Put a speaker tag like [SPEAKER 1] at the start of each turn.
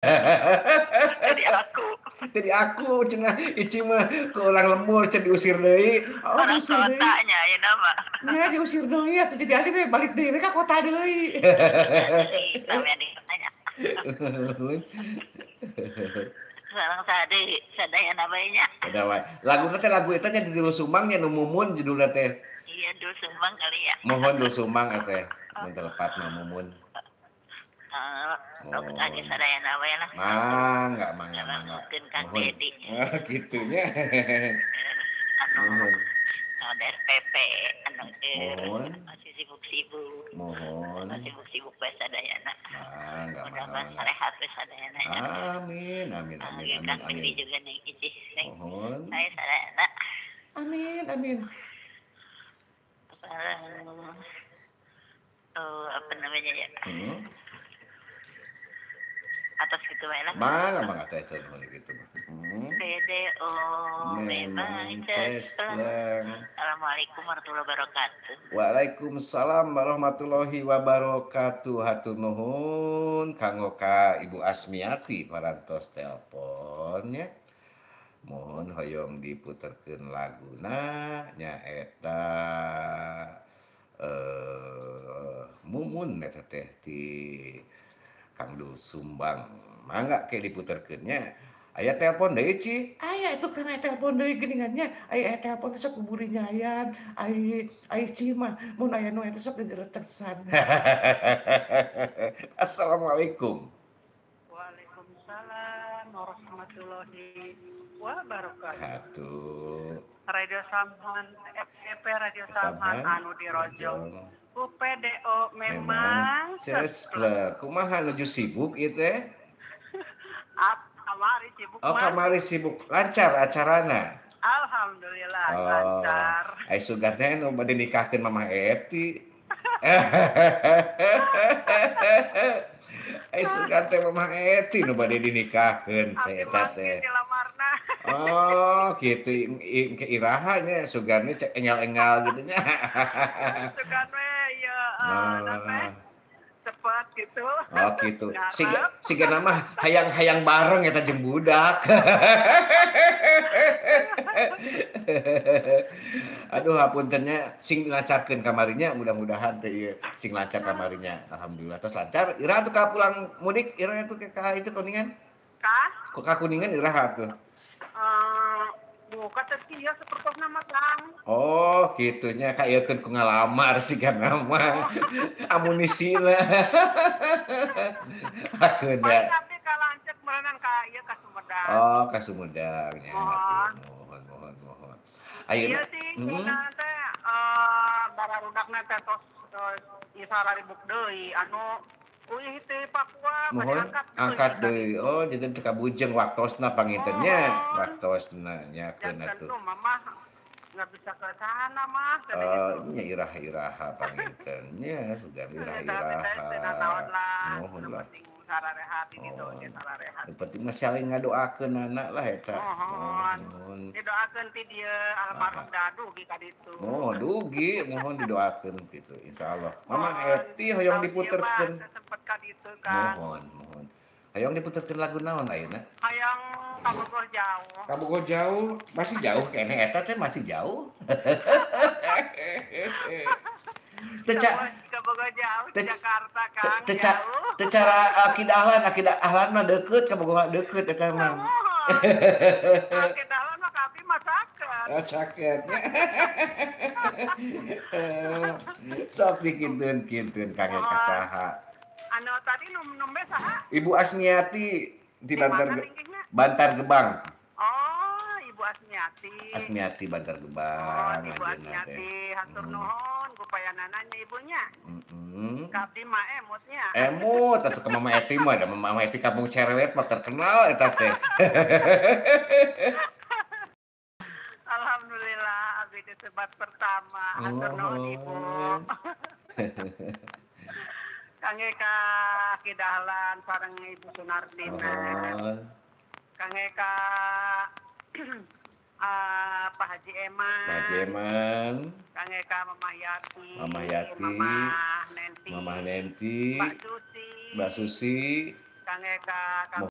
[SPEAKER 1] Jadi aku.
[SPEAKER 2] Jadi aku cenah Ici mah ke orang lembur cenah diusir deui. Oh,
[SPEAKER 1] orang
[SPEAKER 2] diusir deui.
[SPEAKER 1] Kotanya ya nama.
[SPEAKER 2] Nya diusir deui atuh jadi abdi we balik deui we ka kota deui.
[SPEAKER 1] Namanya di kotanya. Sareng sade sadaya namanya.
[SPEAKER 2] Ada wae. Laguna teh lagu eta nya di Dul Sumbang nya nu Mumun judulna teh.
[SPEAKER 1] Iya, Dul Sumbang kali ya.
[SPEAKER 2] Mohon Dul Sumbang eta mun teu lepat mah Mumun.
[SPEAKER 1] Oh, aja sadayana we lah.
[SPEAKER 2] Mangga, mangga, mangga.
[SPEAKER 1] Mungkin Kang
[SPEAKER 2] Mohon.
[SPEAKER 1] Dedi.
[SPEAKER 2] Ah, kitu nya.
[SPEAKER 1] Anu
[SPEAKER 2] Mohon.
[SPEAKER 1] ada RPP anu
[SPEAKER 2] Mohon.
[SPEAKER 1] Masih sibuk-sibuk.
[SPEAKER 2] Mohon.
[SPEAKER 1] Masih sibuk-sibuk we sadayana.
[SPEAKER 2] Mangga, mangga,
[SPEAKER 1] Mudah-mudahan
[SPEAKER 2] mangga.
[SPEAKER 1] sarehat we sadayana nya.
[SPEAKER 2] Amin, amin, amin,
[SPEAKER 1] Oke,
[SPEAKER 2] amin,
[SPEAKER 1] Kang
[SPEAKER 2] amin.
[SPEAKER 1] Dedi juga nih Ici.
[SPEAKER 2] Mohon.
[SPEAKER 1] Saya sadayana.
[SPEAKER 2] Amin, amin.
[SPEAKER 1] Apa namanya ya? Atas gitu wae lah.
[SPEAKER 2] Mangga, mangga teh teh nuhun kitu mah.
[SPEAKER 1] PDO
[SPEAKER 2] Memang
[SPEAKER 1] memang cespleng.
[SPEAKER 2] cespleng.
[SPEAKER 1] Assalamualaikum warahmatullahi wabarakatuh.
[SPEAKER 2] Waalaikumsalam warahmatullahi wabarakatuh. Hatur nuhun kanggo ka Ibu Asmiati parantos telponnya. Mohon hoyong diputerkeun laguna nyaeta Mumun eta teh ti Kang Dul Sumbang. Mangga ke diputerkeun nya. Aya telepon deui Ci. Aya itu kan aya telepon deui geuningan nya. Aya telepon teh sok kuburi nyayan. Ai ai Ci mah mun aya nu eta sok gegeretesan. Assalamualaikum.
[SPEAKER 3] Waalaikumsalam warahmatullahi wabarakatuh.
[SPEAKER 2] Hatur.
[SPEAKER 3] Radio Samhan, FTP Radio Samhan
[SPEAKER 2] Samhan
[SPEAKER 3] anu dirojong. UPDO
[SPEAKER 2] Memang
[SPEAKER 3] memang sespleng.
[SPEAKER 2] sespleng. Kumaha nuju sibuk ieu teh?
[SPEAKER 3] Kamari sibuk
[SPEAKER 2] Oh,
[SPEAKER 3] mah.
[SPEAKER 2] kamari sibuk. Lancar acarana.
[SPEAKER 3] Alhamdulillah
[SPEAKER 2] Oh,
[SPEAKER 3] lancar.
[SPEAKER 2] ai sugan teh nu bade nikahkeun Mamah Eti. Ai sugan teh Mamah Eti nu bade dinikahkeun teh
[SPEAKER 3] Abdi
[SPEAKER 2] eta
[SPEAKER 3] mah
[SPEAKER 2] teh.
[SPEAKER 3] geus dilamarna.
[SPEAKER 2] Oh, gitu ke iraha nya sugan cek enggal-enggal gitu nya.
[SPEAKER 3] Sugan we ieu naon teh
[SPEAKER 2] Oh.
[SPEAKER 3] cepet gitu.
[SPEAKER 2] Oh gitu. Siga
[SPEAKER 3] Ngarep.
[SPEAKER 2] siga nama hayang-hayang bareng eta jeung budak. Aduh hapunten nya sing dilancarkeun kamarinya mudah-mudahan teh ieu sing lancar kamarinya. Alhamdulillah tos lancar. Iraha tuh ka pulang mudik iraha tuh ka itu Kuningan?
[SPEAKER 3] Ka?
[SPEAKER 2] Ka Kuningan iraha tuh?
[SPEAKER 3] Buka teh kieu sapertosna mah Kang.
[SPEAKER 2] Oh, kitu nya kaiekeun ku ngalamar sigana mah. Amunisina. Akeun
[SPEAKER 3] Paling
[SPEAKER 2] da.
[SPEAKER 3] abdi ka lanceuk meureunan ka ieu ka Sumedang.
[SPEAKER 2] Oh, ka Sumedang nya
[SPEAKER 3] Mohon.
[SPEAKER 2] atuh. Mohon, mohon, mohon.
[SPEAKER 3] Iya
[SPEAKER 2] Ayeuna
[SPEAKER 3] sih, cenah teh bararudakna teh tos ieu sararibuk deui anu uih ti Papua bade
[SPEAKER 2] Mohon
[SPEAKER 3] angkat deui
[SPEAKER 2] angkat
[SPEAKER 3] ka
[SPEAKER 2] deui.
[SPEAKER 3] ditu.
[SPEAKER 2] Oh, jadi teu kabujeng waktosna panginten nya.
[SPEAKER 3] Mohon.
[SPEAKER 2] Waktosna nyakeun
[SPEAKER 3] Janten
[SPEAKER 2] atuh.
[SPEAKER 3] nu mamah nggak bisa ke sana mah cenah
[SPEAKER 2] Oh,
[SPEAKER 3] gitu.
[SPEAKER 2] nya iraha-iraha panginten nya sugan
[SPEAKER 3] Tapi teh teu
[SPEAKER 2] iraha-iraha.
[SPEAKER 3] nanaon lah,
[SPEAKER 2] Mohon
[SPEAKER 3] nu
[SPEAKER 2] lah.
[SPEAKER 3] penting sararehat di ditu
[SPEAKER 2] Mohon.
[SPEAKER 3] ge sararehat.
[SPEAKER 2] Nu penting mah saling ngadoakeunana lah eta.
[SPEAKER 3] Mohon.
[SPEAKER 2] Mohon.
[SPEAKER 3] Didoakeun ti dieu almarhum dugi ka ditu.
[SPEAKER 2] Mohon dugi, mohon didoakeun kitu insyaallah. Mama
[SPEAKER 3] Mohon.
[SPEAKER 2] Eti hoyong
[SPEAKER 3] Tahun ieu mah
[SPEAKER 2] diputerkeun.
[SPEAKER 3] teu sempet ka ditu kan.
[SPEAKER 2] Mohon, mohon. Hoyong diputerkeun lagu naon ayeuna?
[SPEAKER 3] Hayang ka Bogor jauh.
[SPEAKER 2] Ka Bogor jauh, masih jauh keneh eta teh masih jauh. Teu
[SPEAKER 3] Ka Bogor jauh
[SPEAKER 2] teu
[SPEAKER 3] Jakarta Kang
[SPEAKER 2] teu
[SPEAKER 3] jauh.
[SPEAKER 2] teu cara Aki Dahlan, Aki Dahlan mah deukeut ka Bogor deukeut eta mah.
[SPEAKER 3] Mohon. Aki Dahlan mah ka abdi mah caket.
[SPEAKER 2] Oh, caket. Sok dikintun-kintun kangge ka
[SPEAKER 3] Mohon.
[SPEAKER 2] saha.
[SPEAKER 3] Anu tadi nu nembe saha?
[SPEAKER 2] Ibu Asmiati di
[SPEAKER 3] Di
[SPEAKER 2] Bantar
[SPEAKER 3] mana linggihna?
[SPEAKER 2] Bantar Gebang.
[SPEAKER 3] Oh, Ibu Asmiati.
[SPEAKER 2] Asmiati Bantar
[SPEAKER 3] Oh,
[SPEAKER 2] Gebang
[SPEAKER 3] Ibu
[SPEAKER 2] anjeunna teh.
[SPEAKER 3] Asmiati, hatur nuhun kupayanana nya ibunya. Ka abdi mah emutnya.
[SPEAKER 2] Emut atuh ka Mama Eti mah da Mama Eti kampung Cerewet mah terkenal eta teh.
[SPEAKER 3] Alhamdulillah abdi disebat pertama. Hatur nuhun Ibu.
[SPEAKER 2] Mohon.
[SPEAKER 3] Kangge ka Ki Dahlan sareng Ibu Sunartina.
[SPEAKER 2] Mohon.
[SPEAKER 3] Kangge ka Pak Haji Eman.
[SPEAKER 2] Pak Haji Eman.
[SPEAKER 3] Kangge ka Mamah Yati.
[SPEAKER 2] Mamah Yati.
[SPEAKER 3] Mamah Nenti.
[SPEAKER 2] Mamah Nenti.
[SPEAKER 3] Mbak Susi.
[SPEAKER 2] Mbak Susi.
[SPEAKER 3] Kangge ka Kang